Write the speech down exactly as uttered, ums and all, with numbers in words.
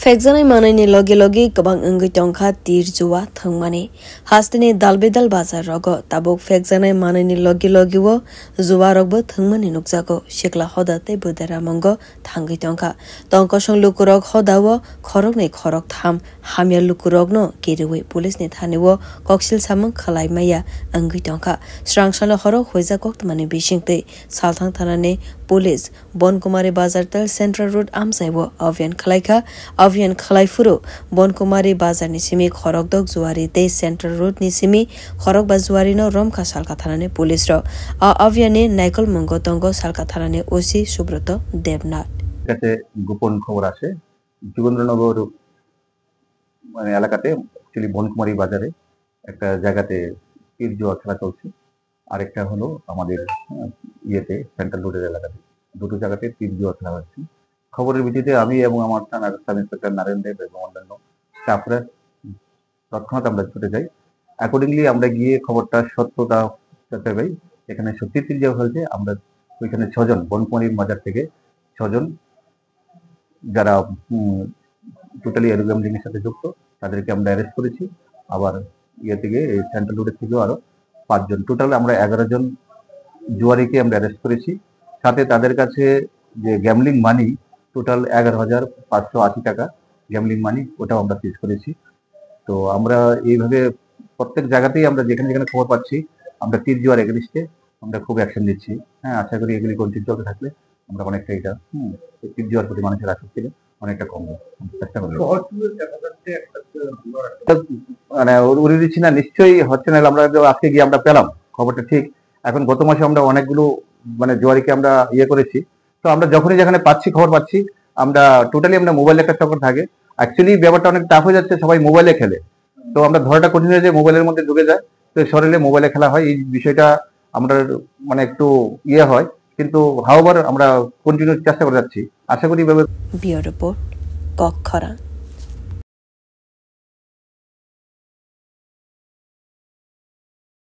Phekjaknai manwini logi logi kwbang wngwi tongkha tir jua thwngmani. Hasteni dalbidal bazar rogo tabuk phekjaknai manwini logi logi o jua rokbo thwngmani nukjago. Sikla hoda tei bwdaramungo thangwi tongkha. Tongkosong lukurok hoda o khoroknwi khoroktham hamya lukurokno kiriwi police ni thani o koksil samung khwlai maya wngwi tongkha. Srang salo horo huijak koktwmani bisingtwi Salthang thanani police Bonkumari Bazar tei Central Road amchai o abhiyan khwlaikha. Abhiyan khwlai phuru Bonkumari Bazar ni simi khorokdok juari tei Central Road ni simi khorokba juari no romkha Salka thanani police rok. A abhiyan ni naikolmungo tongo Salka thanani O C Subroto Debnath. কাছে গোপন খবর আসে যুগেন্দ্রনগর মানে এলাকাতে অ্যাকচুয়ালি বনকুমারী বাজারে একটা জায়গাতে তীর জুয়া খেলা চলছে। আরেকটা হলো আমাদের আহ, ইয়েতে সেন্ট্রাল রোডের এলাকাতে দুটো জায়গাতে তীর জুয়া খেলা হচ্ছে। খবরের ভিত্তিতে আমি এবং আমার থানার সাব ইন্সপেক্টর নারায়ণ দেব এবং অন্যান্য স্টাফরা তৎক্ষণাৎ আমরা ছুটে যাই। অ্যাকর্ডিংলি আমরা গিয়ে খবরটা সত্যতা যাচাই পাই। এখানে সত্যি তীর জুয়া খেলছে। আমরা ওইখানে ছজন বনকুমারী বাজার থেকে ছজন যারা টোটালি এরো গ্যামলিং এর সাথে যুক্ত, তাদেরকে আমরা অ্যারেস্ট করেছি। আবার ইয়ে থেকে এই সেন্ট্রাল রোডের থেকেও আরো পাঁচজন, টোটাল আমরা এগারো জন জুয়ারিকে আমরা অ্যারেস্ট করেছি। সাথে তাদের কাছে যে গ্যামলিং মানি টোটাল এগারো হাজার পাঁচশো আশি টাকা গ্যামলিং মানি, ওটাও আমরা সিজ করেছি। তো আমরা এইভাবে প্রত্যেক জায়গাতেই আমরা যেখানে যেখানে খবর পাচ্ছি, আমরা তীর জুয়ার এগেনিস্টে আমরা খুব অ্যাকশন নিচ্ছি। হ্যাঁ, আশা করি এগুলি কন্টিনিউ চলতে থাকলে আমরা অনেকটা এটা হুম এই তীর জুয়ার প্রতি মানুষের আসক্তিটা অনেকটা কমবে। আমরা চেষ্টা করবো। মানে উড়িয়ে দিচ্ছি না, নিশ্চয়ই হচ্ছে না। আমরা যে আজকে গিয়ে আমরা পেলাম খবরটা ঠিক। এখন গত মাসে আমরা অনেকগুলো মানে জুয়ারিকে আমরা ইয়ে করেছি। তো আমরা যখনই যেখানে পাচ্ছি, খবর পাচ্ছি, আমরা টোটালি আমরা মোবাইল একটা চক্কর থাকে। অ্যাকচুয়ালি ব্যাপারটা অনেক টাফ হয়ে যাচ্ছে, সবাই মোবাইলে খেলে। তো আমরা ধরাটা কঠিন হয়ে যায়, মোবাইলের মধ্যে ঢুকে যায়। তো শরীরে মোবাইলে খেলা হয়, এই বিষয়টা আমরা মানে একটু ইয়ে হয়, কিন্তু হাওভার আমরা কন্টিনিউ চেষ্টা করে যাচ্ছি। আশা করি এভাবে Bureau Report, Kokkhorang.